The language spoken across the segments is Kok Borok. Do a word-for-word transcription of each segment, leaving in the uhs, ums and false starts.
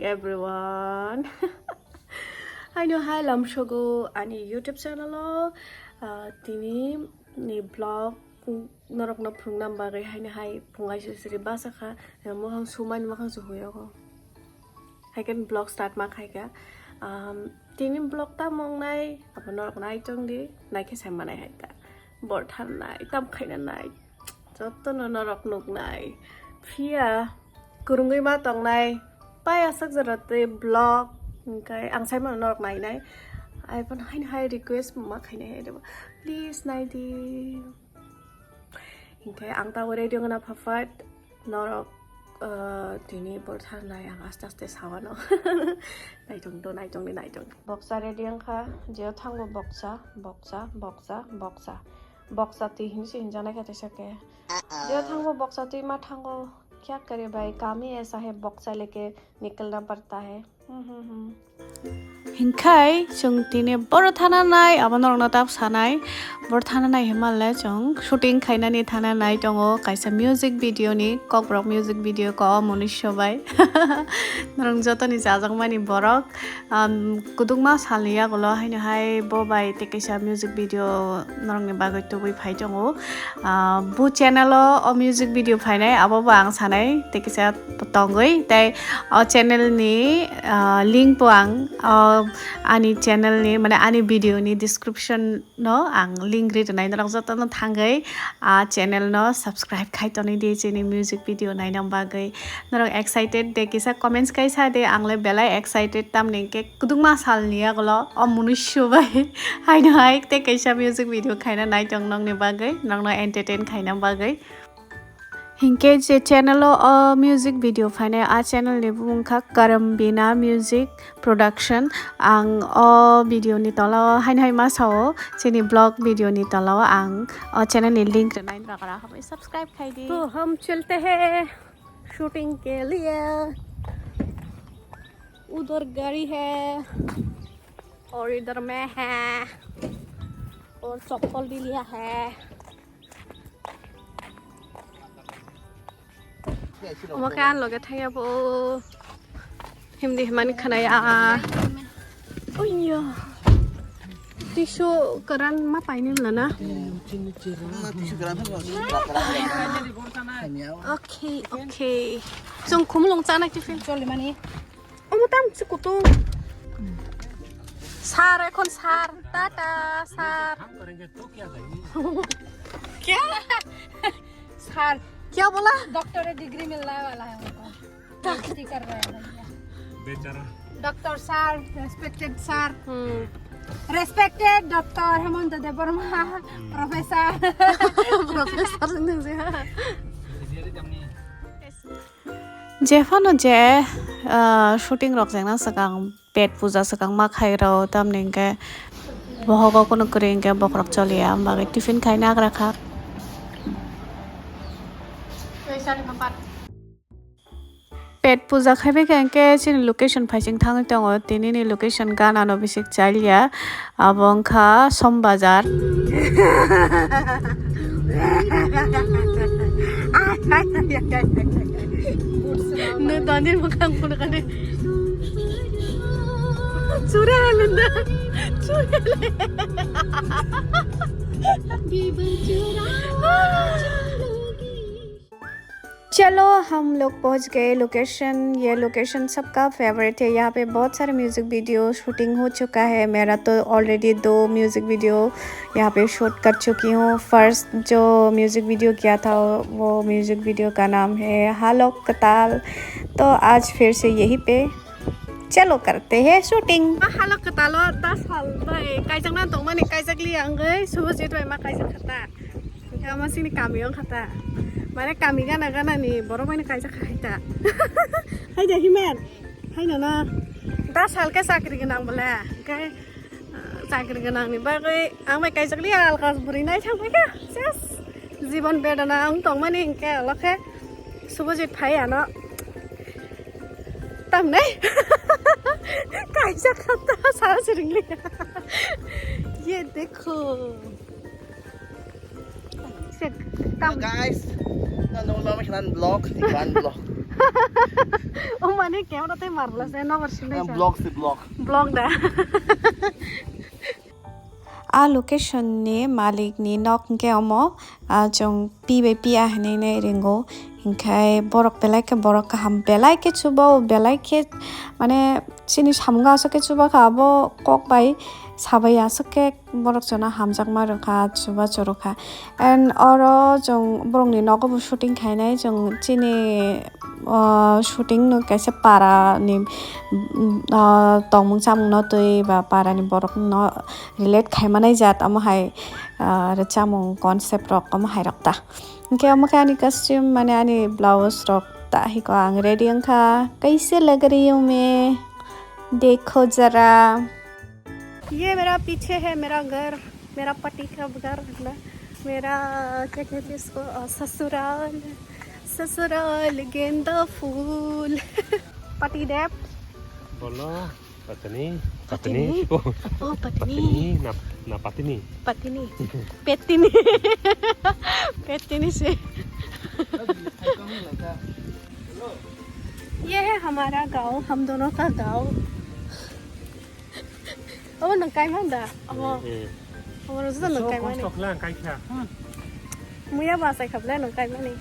Everyone. Haino hai lamsogo ani YouTube channel o, ah, tini ni vlog, mm, norokno phunukna bagwi haino hai phungai siri basa kha, eh, mokhang sumani mokhang suhuyogo. Hai khe vlog start ma khai kha. Um, tini vlog tamo wngnai, abo norok nai tong di, nai khe sai manai hai ta. Bor tharnai, tam khaina nai. Jotono norok nuknai. Phiya kwrwngwi ma tongnai. Pai aswk jora tei vlog. Hwnkhe ang sai mano norok nainai. Ai phano haino hai request ma khainai hai rw. Please nai di. Hwnkhe ang tabuk ready wngna phaphat. Norok, uh, tini bor tharnai ang aste aste sawano. Naitong do, naitong di, naitong. Boksa ready wngkha. Jeo thango boksa, boksa, boksa, boksa. Boksa twi hinwi se hinjaknai khe teisa khe. Jeo thango boksa twi ma thango. Kya kare bhai, kam hi aisa hai boksa leke nikalna padta hai. Hmm, hmm, hmm. Hinkhai chwng tini boro thana nai, abo norokno tab sanai. Boro thana nai hinmale chwng shooting khainani thana nai tongo kaisa music video ni, kokborok music video ko o Munisho bai. Norok jotoni chajakmani borok. Um, kwdwkma salni yagulo haino hai bo bai tei kaisa music video norokni bagwi tubui phai tongo. Ah, bo channel o o music video phainai abo bo ang sanai tei kisa tongwi tei o channel ni, ah, link bo ang, ah, ani channel ni mane ani video ni description no ang link ri rwnai norok jotono thangwi a channel no subscribe khai tonwi di chini music video naina bagwi. Norok excited de kisa comments kai sa de, ang le belai excited tamni hwnkhe kwdwkma salni yagulo o Munisho bai haino hai tei kaisa music video khaina naitong nokni bagwi, nokno entertain khaina bagwi. Hinkhe je channel o, o music video phainai, a channel ni bumung kha Karambina Music Production. Ang o video ni tola o haino hai ma sao, chini vlog video ni tola o ang o channel ni link rwnai, norok ora habai subscribe khai di. तो हम चलते हैं शूटिंग के लिए। उधर गाड़ी है और इधर मैं है और चप्पल भी लिया है। Omo khe ang loge thangya bo. Himdi himani khanaya. Oya. Tissue kwran ma paini wngla na? Okay, okay. Chwng khumulwng chana tiffin choli mani. Omo tam si kutung. Sir, এখন sir. Tata, sir. क्या? Sir. क्या बोला? Doctor degree मिलने वाला है उनको। PhD कर रहे हैं भैया। बेचारा। Doctor sir, respected sir. Hmm. Respected doctor Hemant Debbarma, professor। Professor nung je ha. Jephano je, ah, shooting rok jengna swkang pet puja swkang ma khai rw, tamni hwnkhe bohogo kunu kwrwi hwnkhe bokhorok choliya, am bagwi tiffin khaina agra kha. Pet puja khai bai khe hwnkhe chini location phaising thangwi tongo, tini ni location gana no bisik chaliya. Abo wngkha Som Bazar. Nw doni mwkhang phunukani. Chura halunda. Chura. चलो, हम लोग पहुंच गए लोकेशन। ये लोकेशन सबका फेवरेट है। यहाँ पे बहुत सारे म्यूजिक वीडियो शूटिंग हो चुका है। मेरा तो ऑलरेडी दो म्यूजिक वीडियो यहाँ पे शूट कर चुकी हूँ। फर्स्ट जो म्यूजिक वीडियो किया था, वो म्यूजिक वीडियो का नाम है हालो कताल। तो आज फिर से यहीं पे चलो करते हैं shooting. Halo kwtalo ta sal bai kaijakna tongmani kaijak liya wngwi Subhajit bai ma kaijak kha ta. Hingke omo chini kami wngkha ta. Mane kami gana gana ni borok bai no kaijak kha hai ta. Hai da himan. Hai nono. Da sal khe chakri gwnang bole. Hingke, ah, chakri gwnang ni bagwi ang bai kaijak liya alkas bwrwi nai thang bai kha. Ses. Jibon bedana wng tongmani hingke olokhe Subhajit phai ano. Tamnai. Kaijak kha ta sal siringli. Ye dekho. Sek, tam. Guys, nang nang mama khanan vlog, iklan vlog. O mane camera tei marvelous de nobar sinai sa. Vlog se vlog. Vlog da. A location ni malik ni nok hwnkhe omo, ah, chwng pi bai pi a hinui nai ringo. Hinkhe borok belai khe borok kaham, belai khe chuba o, belai khe mane chini samungo aswk khe chuba kha, abo kok bai sabai aswk khe borok chwngno hamjakma rwkha, chuba chwrwkha. And oro chwng borokni nogo bo shooting khainai, chwng chini, o, shooting no kaisa para ni, o, tongmung chamung no twi ba para ni borok no relate khaimanai jat, omo hai, o, rwchapmung concept rok omo hai rok ta. Hinkhe omo khe ani costume, mane ani blouse rok ta hiko ang ready wngkha. Kaise lag rahi hu main, dekho zara. ये मेरा पीछे है मेरा घर, मेरा पति का घर है ना, मेरा क्या कहते हैं इसको, अ, ससुराल, ससुराल गेंदा फूल। पति देव। बोलो, पत्नी, पत्नी। पत्नी। ओ, ओ, पत्नी। पत्नी, ना, ना पत्नी। पत्नी। पेत्नी। पेत्नी से। ये है हमारा गांव, हम दोनों का गांव। Obo nwng kaimang da? Obo. Eh, eh. Obo rwjak nwng kaimani. Kosto khlai ang kaikha. Muya ba sai khablai nwng kaimani.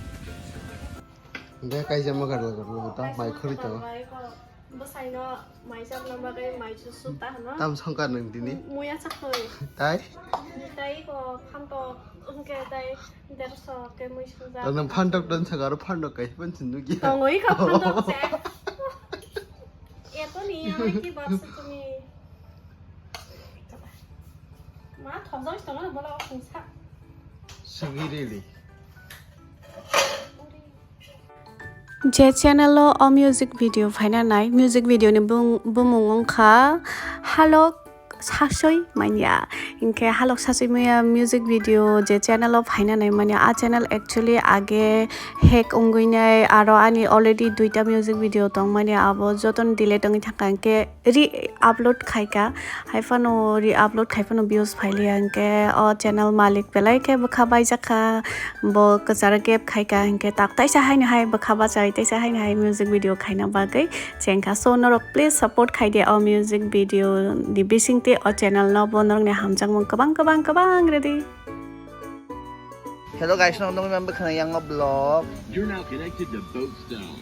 Be kaijama garla garla ta mai khuri ta. Bwsaino mai chapna bagwi mai chusu ta hwno. Tam songkar nwng tini. Muya chakhoi. Tai? Tai ko phantok hwnkhe tai derso ke mui swngjak. Nwng phantok don saka aro phantok kai phan sinduk ya. Tongoi ka phantok se. Eto ni ama ki baat se tumi. Ma thokjak tongmani bola o kungsa. Sugiri ri. Je channel o o music video phaina nai, music video ni bung-, bumung wngkha Halok Sasoi Manya. Hinkhe Halok Sasoi Manya music video je channel o phaina nai manya, a channel actually age hack wngwi nai, aro ani already duita music video tongmani, abo jotono delete wngwi thangkha, hinkhe re-upload khaikha, hai phano re-upload khai phano views phailiya, hinkhe o channel malik belai khe bwkha baijakha, bo kwcharo gap khaikha, hinkhe tak taisa haino hai bwkha bachai, taisa haino hai music video khaina bagwi chengkha. So norok please support khaidi o music video ni bisingtwi o channel no, bo norokni hamjakmung kwbang kwbang kwbang rwdi. Hello guys, nong nong member khana yang vlog. You're now connected to Boat Stone.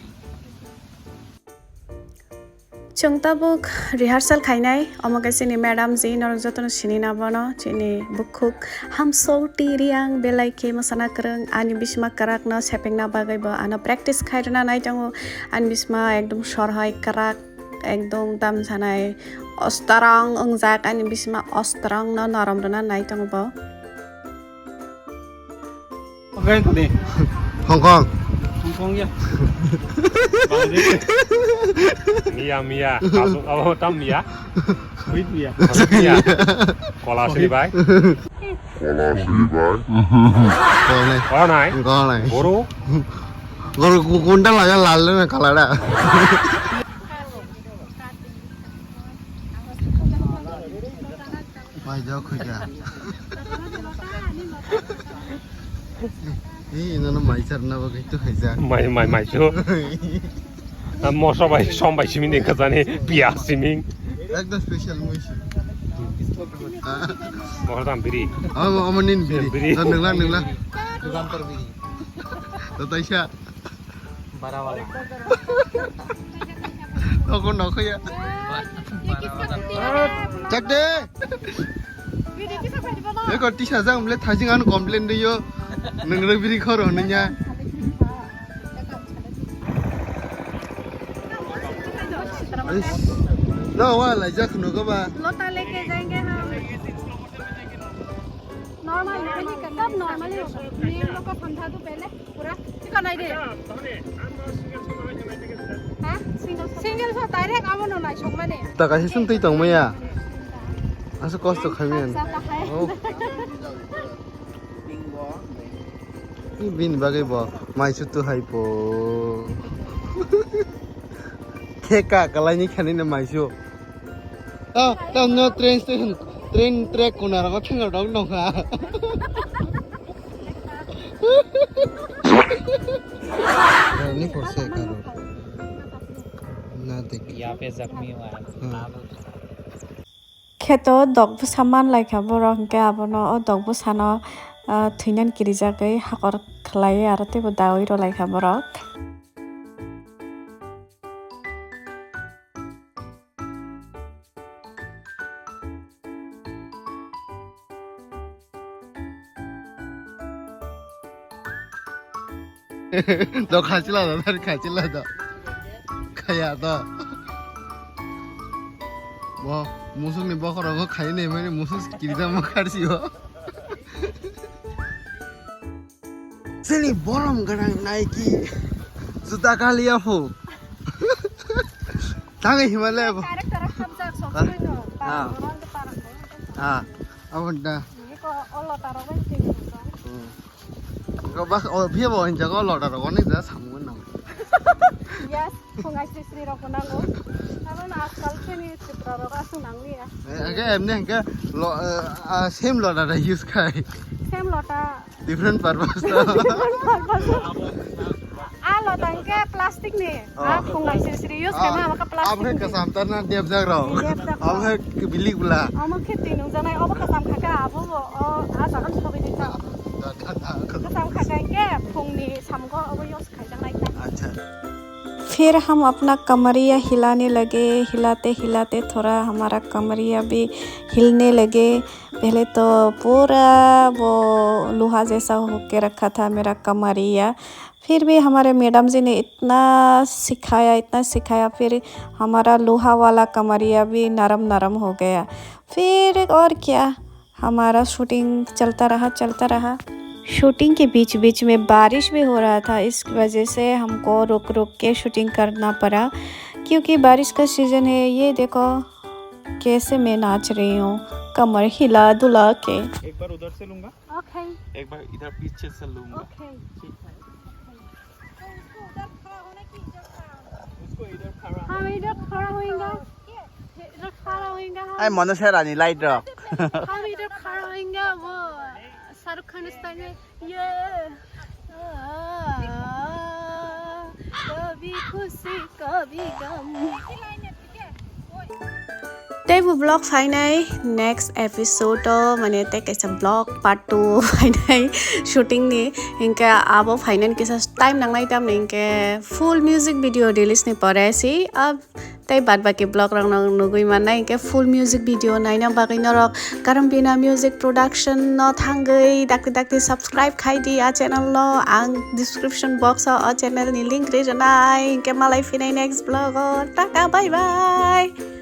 Chwng tabuk rehearsal khainai, omo khe chini madam ji, norok jotono sini na bono, chini bukhuk Hamso T Riang, belai khe mwsana kwrwng, ani bisima kwrak no sepengna bagwi bo ano practice khai rwna nai tongo, ani bisima ekdom sor hai kwrak, ekdom tam sanai ostrong wngjak, ani bisima ostrong no norom rwna nai tongo bo. Oke, tadi. Hong Kong. Hong Kong ya. Bangladesh. Mia, Mia. Kasuk, oh, tam Mia. Sweet Mia. Kasuk Mia. Kola sini bai. Kola nai. Kola nai. Goro. Goro ku-, kunta laga lal na kala da. Mai jok khuja. Ei, ino no mai charna bagwi tu khaijak. Mai, mai, mai chu. Ah, moso bai, som bai siming de khajani, piyaj siming. Ekdom special mui si. Moso tam biri. Amo, amo nin biri. Biri. To nengla, nengla. Dugantor biri. To taisa. Bara wala. Nokho, nokho ya. Chak de. Eko tisa jang mle thajing ano complain de yo. Nengre biri khoro nanya. No, wala jak no go ba. Lota leke jayenge hum. Normal, normal, normal. Niyam loko samjha do pehle. Pura, thik nai de. Ha? Single, single so direct amo no nai song mane. Ta kaisa sung twi tong maya. Asa kosto khai men. Sa, sa, sa, hai. Oh. Ni bini bagwi bo maisu tu hai po. Theka kalai ni khani na maisu. Ah, tam no train station, train track kuna rago thenga dog nong ha. Ni por se karo. यहाँ पे जख्मी हुआ है। Kheto dok bwsa man lai kha borok, hinkhe abono o dok bwsano, ah, thwinan kirijagwi hakor khlaiwi aro teibo daui rw lai kha borok. Do khachila do, dari khachila do. Khaya do. Bo, musuk ni bokhoro bo khai nei mani musuk kirida mo kharsi bo. Sini borom ganang Nike. Juta kali ya phu. Tangi Himalaya bo. Tarak tarak hamjak sok Ah. Soi no. Ah. Parang, parang, parang. Ah, abon da. Ini ko olo tarak bai sini. Hmm. Ko bak, o, phiya bo hinjak o lota rok onek ja samung nang. Yes, phungai sri sri rok bo nango. Abo na ajkal chini Tripura rok aswk nang liya. Eh, age emni hingke lo, eh, ah, same lota da use khai. Same lota. Different purpose to. Different purpose. A lota hingke plastic ni. Oh. A phungai sri sri use khai na, abo khe plastic ni. Abo khe kasam tar na debjak rok. Debjak rok. Abo khe bilik bla. Amo khe twi nungjaknai, obo kasam kha khe abo bo, o, a jaga ni sogwi di ta. Kasam kha khe hingke phungni samgo obo use khaijaknai kha. Acha. फिर हम अपना कमरिया हिलाने लगे, हिलाते हिलाते थोड़ा हमारा कमरिया भी हिलने लगे। पहले तो पूरा वो लोहा जैसा होके रखा था मेरा कमरिया, फिर भी हमारे मैडम जी ने इतना सिखाया, इतना सिखाया, फिर हमारा लोहा वाला कमरिया भी नरम नरम हो गया। फिर और क्या, हमारा शूटिंग चलता रहा, चलता रहा। शूटिंग के बीच बीच में बारिश भी हो रहा था, इस वजह से हमको रुक रुक के शूटिंग करना पड़ा, क्योंकि बारिश का सीजन है। ये देखो कैसे मैं नाच रही हूँ, कमर हिला डुला के। एक बार उधर से लूंगा। ओके। एक बार इधर पीछे से लूंगा। ओके। ठीक है। तो उसको उधर खड़ा होने की इधर खड़ा होना? उसको इधर खड़ा हम होना इधर है। खड़ा होएंगे। इधर खड़ा होएंगे हम। Ai, mono serani light rok. हम इधर खड़ा होएंगे, वो शाहरुख खान style में। ये। कभी खुशी, कभी गम। Tei bo vlog phainai next episode o, mane tei kaisa vlog part two phainai shooting ni, hinkhe abo phainani kisa time nangnai, tamni hinkhe full music video release ni pore si, ah, tei bad baki vlog rok no nugui mannai, hinkhe full music video naina bagwi norok Karambina Music Production no thangwi dakti dakti subscribe khai di a channel no, ang description box o o channel ni link ri rwnai, hinkhe malai phinai next vlog o, tata bye bye.